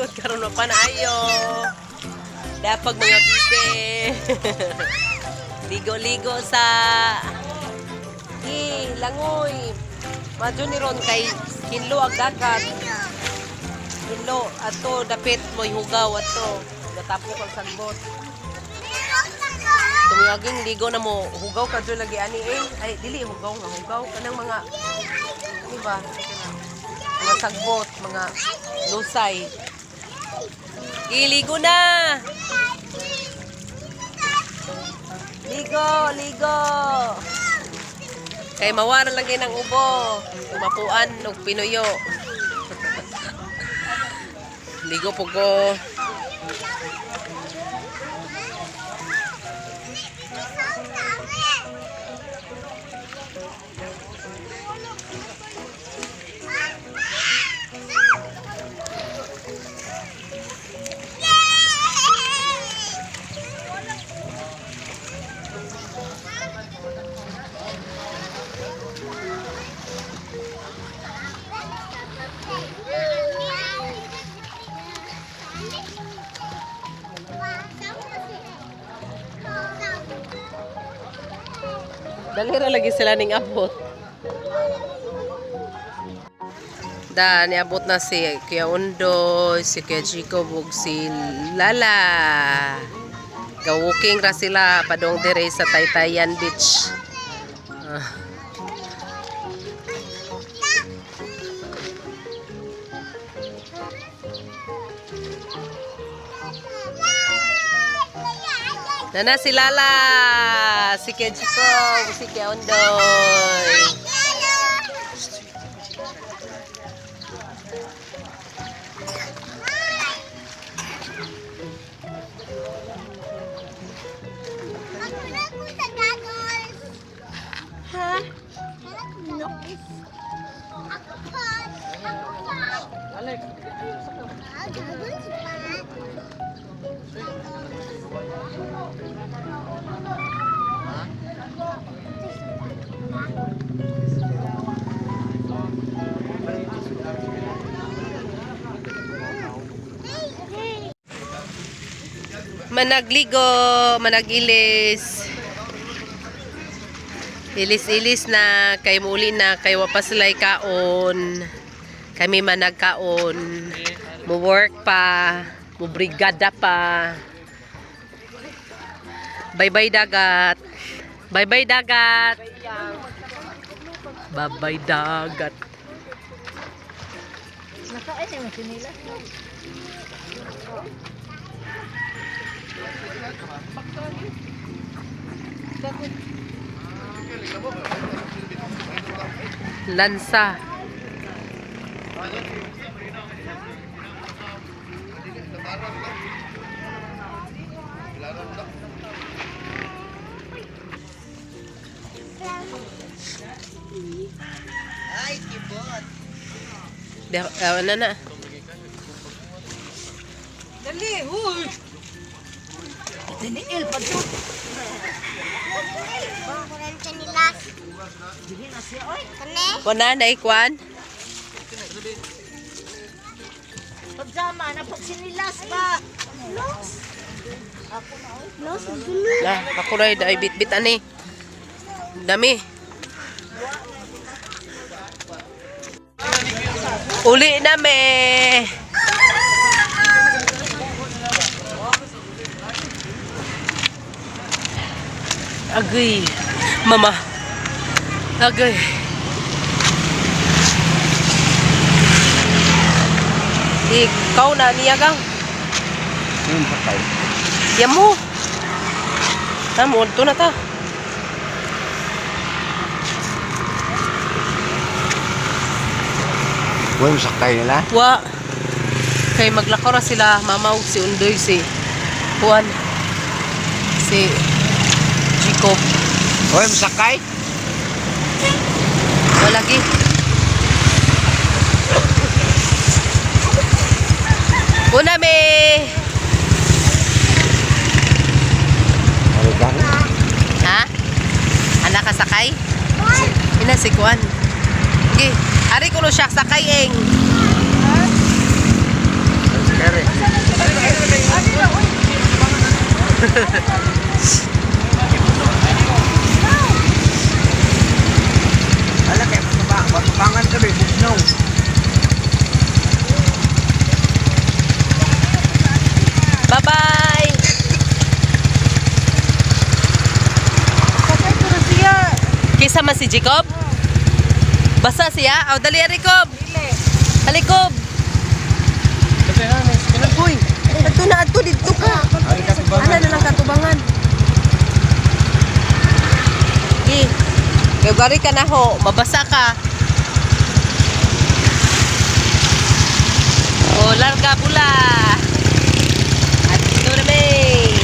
Hangtod karon wa pa naayo. Dapag mga bibe. Ligo-ligo sa Di, langoy. Madyo ni ron kay hinlo ang dagat. Hinlo ato dapit mo'y hugaw ato. Gatapok ang sagbot. Tumiyaging ligo na mo, hugaw ka dyan lagi ani eh. Ay, dili hugaw nga hugaw kanang mga ano ba? Mga sagbot, mga lusay. Giligo na. Ligo, ligo. Kay mawara lagi ng ubo. Tumapuan og pinuyo. Ligo po ko. Dali ra lagi sila ning abot. Da, niabot na si Kuya Undoy, si Kuya Jacob, ug si Lala. Ga-walking ra sila padong dire sa Taytayan Beach. Ah. Nana si Lala, si Kuya Jacob, si Kuya Undoy. Ha? No. Ako pa. Ako pa. Ah, goggles pa. Managligo, managilis. Ilis-ilis na, kay muli na, kay wa pa sila'y kaon. Kami managkaon. Mo work pa, mo brigada pa. Bye-bye dagat. Bye-bye dagat. Bye-bye dagat. Nakain mo sinila. Lansa. Ay, kibot. Di, ano na. Dali, huy! Daniel, pagod. Wala na ikwan. Pagsama na pag sinilas ba? Los. Los, Na, ako rin, ay bit-bit ani. Dami. Uli na me. Agay. Mama. Agay. Ikaw na niya kang. Yung patay. Yamu. Tamo, to na ta. Huwag mo sakay nila. Wa. Kay maglakaw ra sila, mama ug si Undoy si Juan. Si Jacob. Huwag mo sakay. Wala gi. Una me. Ano ka? Ha? Anak ka sakay? Ina si Juan. Gi. Ari kuno siya sakay eng. Ere. Ala kay mapangan kami bugnaw. Bye-bye! Kisa man si Jacob? Basa siya? Aw, dali, Jacob! Halikob! Uy, adto na, adto, dito ka. Ana na lang katubangan. Gi, gari ka na ho, mabasa ka. O, larga bula. At ito na may.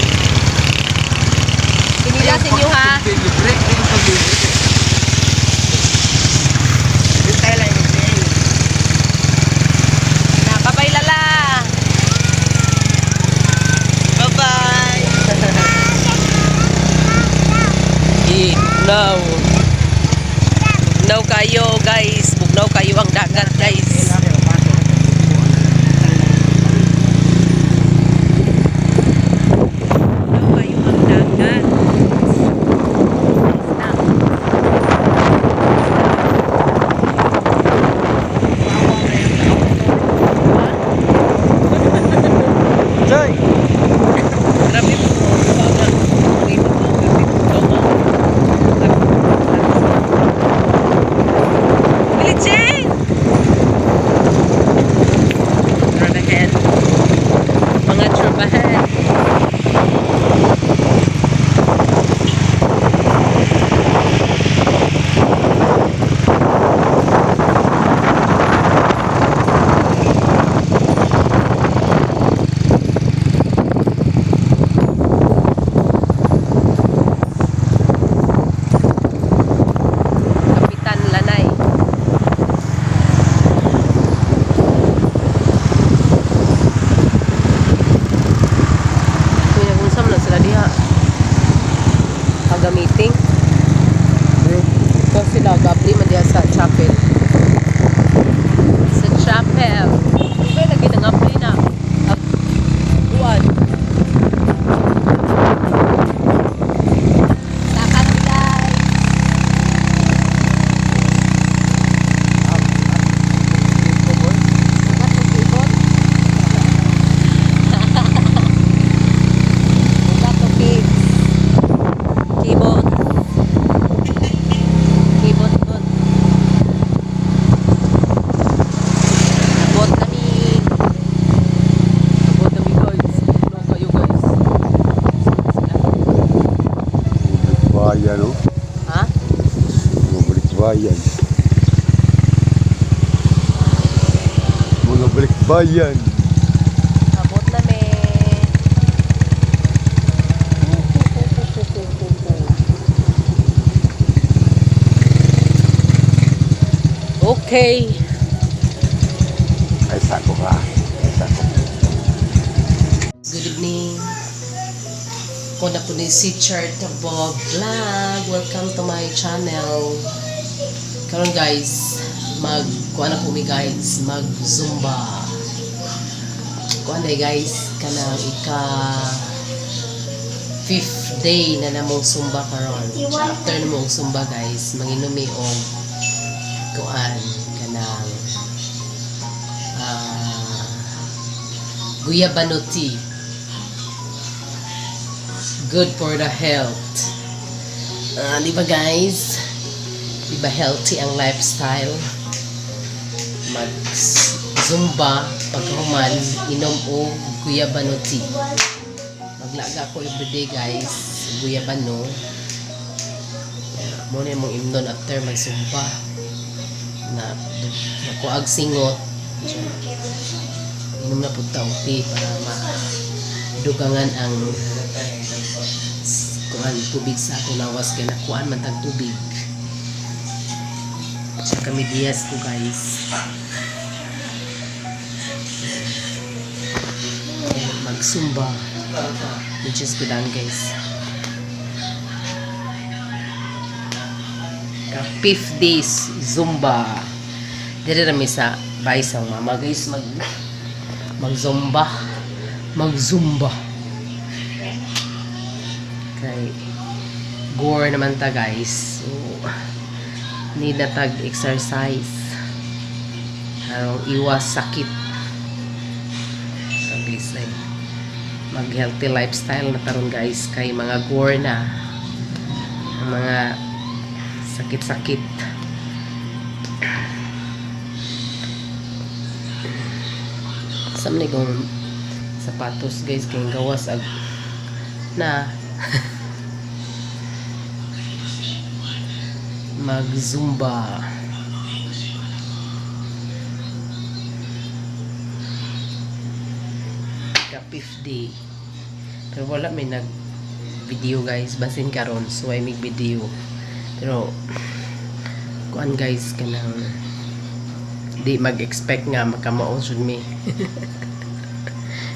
Pinilasin niyo ha. Libre, libre. Di tayo lang libre. Na, bye-bye lala. Bye-bye. Bugnaw. Bugnaw kayo, guys. Bugnaw kayo ang dagat, guys. Bugnaw kayo ang dagat. Joy. Grabe po. Billie Jane! Trabahan. Mga trabahan. Kapitan Lanay. Kuya, kung saan man sila diha. Pag-meeting. Ito sila, gabli man diha sa chapel. Sa chapel. Okay, lagi nangapli na. Buwan. Saka na, guys. Ugat o kids. Kibot. Kibot, bot. Abot kami. Abot kami, guys. Ano kayo, guys? Sila. Bayan, oh. Ha? Mga bayan. Mga balikbayan. Abot nami. Okay. Ay, sako ka. Ay, sako. Good evening. Ako na po ni si Chart Bob Vlog. Welcome to my channel. Karon guys, mag kuha na po mi guys, mag Zumba. Kuha na guys, kanang ika fifth day na namong Zumba karon. After na mong Zumba guys, manginumi og kuan kanang guyabano tea. Good for the health. Ah, di ba guys? Di ba healthy ang lifestyle? Mag Zumba pagkahuman, inom og guyabano tea. Maglaga ko everyday guys, guyabano. Mo na mong imnon after mag Zumba. Na nakuag singot. Inom na pud ta og tea para madugangan ang kuan tubig sa ato lawas kay nakuan man tag tubig. Sa kami diyas ko guys. Magsumba. Which is good guys. Ka fifth days Zumba. Dire ra mi sa bahay sa mama guys mag Mag-zumba. Mag-zumba. Kay gore naman ta, guys. So, need na tag exercise. Harong iwas sakit. So guys, ay mag healthy lifestyle na taron, guys, kay mga gore na ang mga sakit-sakit. Sa man kong sapatos, guys, kay gawas ag na mag zumba. Ka fifth day. Pero wala may nag video, guys, basin karon so ay mig video. Pero kuan, guys, kanang di mag-expect nga makamao jud mi.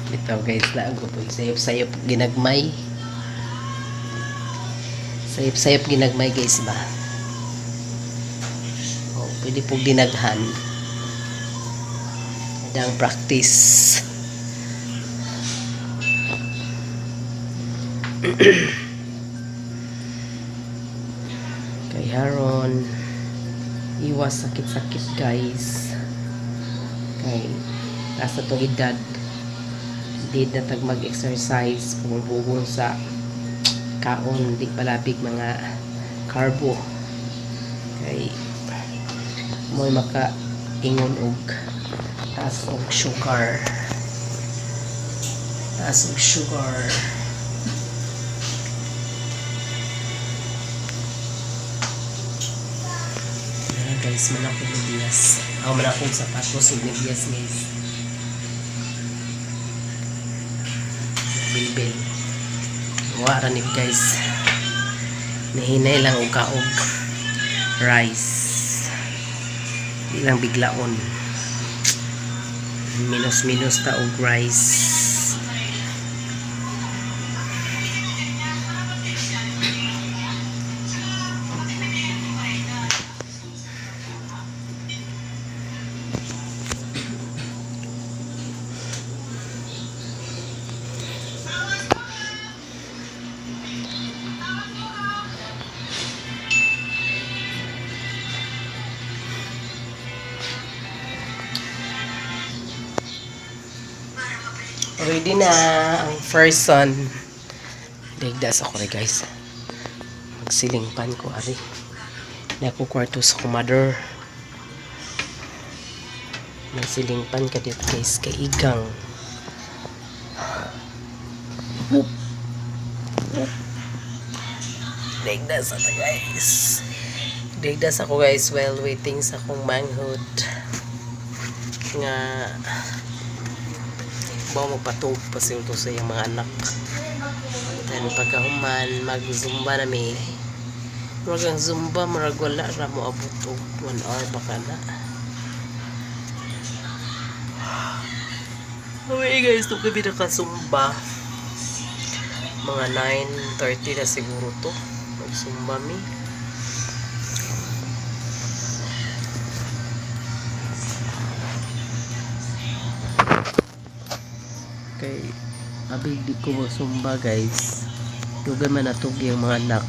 Bitaw, guys, na ko po sayop-sayop ginagmay. Sayop-sayop ginagmay, guys, ba. Oh, pwede po dinaghan. Dang practice. Kay Haron, iwas sakit-sakit, guys. Kay nasa tong edad, di na tag mag-exercise, pumubugong sa kaon, di palabig mga carbo. Kay mo'y maka ingon og taas og sugar. Taas og sugar. Ayan, guys, man ako medyas. Ako man akong sapatos ug medyas, guys. Bilbil. Wa ra ni, guys. Nahinay lang og kaog rice. Di lang biglaon. Minus-minus ta og rice. Ready na ang first son. Daigda sa kore, guys. Magsilingpan ko ari. Naku kwarto sa mother. Magsilingpan ka dito, guys, kay igang. Whoop. Whoop. Daigda sa ta, guys. Daigda sa ko, guys, while waiting sa akong manghud. Nga bawa magpatug pa siguro sa iyang mga anak. Then pagkahuman, mag-zumba na mi. Murag ang zumba, murag wala ra mo abot og 1 hour baka na. Okay guys, ito kami nakasumba. Mga 9:30 na siguro to. Magsumba mi. Kay abig di ko magsumba, guys. Dugay man natug yung mga anak.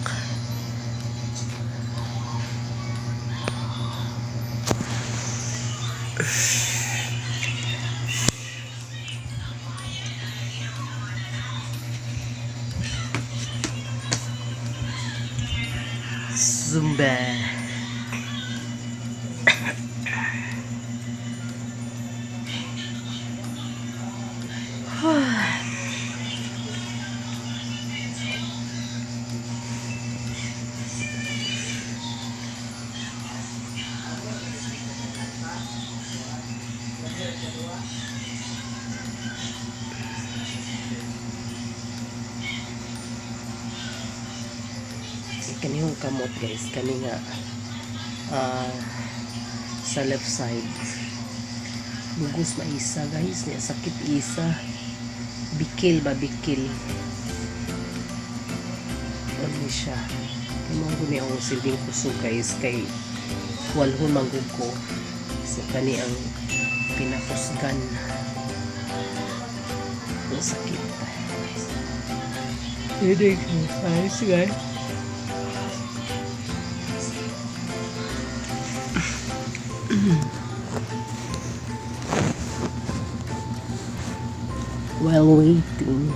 Zumba. Kanihong kamot, guys, kani nga sa left side, bugos na isa, guys, niya sakit isa, bikil ba, bikil ano siya. Kay mao ni akong silbing kusog, guys, kay walhon man gud ko, so kani ang pinakusgan. Sakit. Headache guys, guys. While waiting.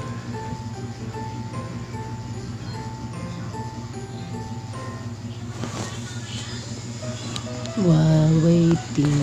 While waiting.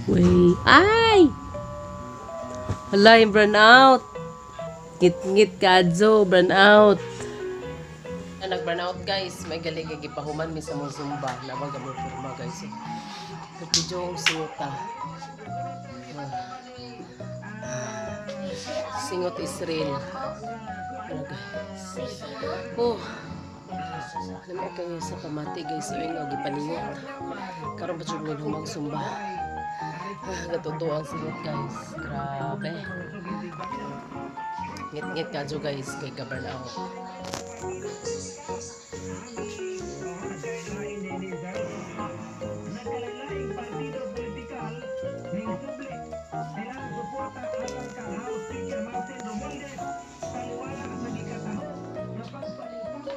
Wait. Ay! Hala, yung burn out. Ngit-ngit ka, Adzo. Burn out. Nag-burn out, guys. May galing gipahuman mi sa mong Zumba. Nawag ang pirma, guys. Kapidyo ang singuta. Ah. Singot is real. Ano, guys? Oh. Alam kayo sa pamati, guys. Uy, nga, gipaningot. Karon pa jud humang Zumba. Ah, gatuto ang singot, guys. Grabe. Ngit-ngit ka guys kay ka burn out.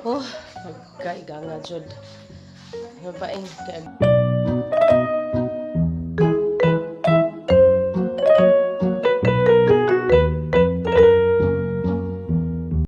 Oh, pagkaiga nga jud. Babaeng kay